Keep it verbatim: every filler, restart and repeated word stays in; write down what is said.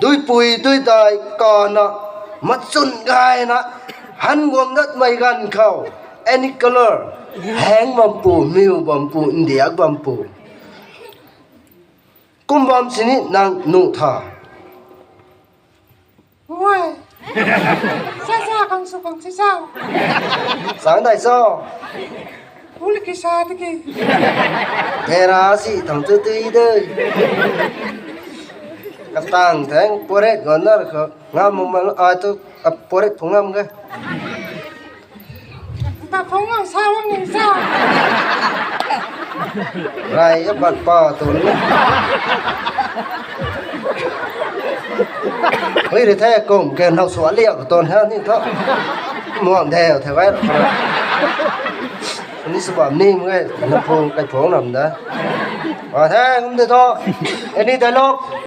Tuipui tuidai kana machun gaina han guang datmei ganv khou, any colour, heng bam pu, miw bam pu, ndiak bam pu, kum bam sini nang nuh tha. Ui. Sa sa kang su kang si sa. Sang dai so. Uli ki sa tiki. Tera si thang tu tui de. Katang theng poret gon na kho. Ngam mung ma ai tu, a, poret phung ngam ge. Ta phung ngam sa wang ni sa. Rai a bat pa tu ni. Hui ri the kum ken hau sua liak ka ton ha ni tho. Muang de the vai. Ni sua bam ni mung e, na phung kai phung nam da. A the kum de tho. Any dialogue?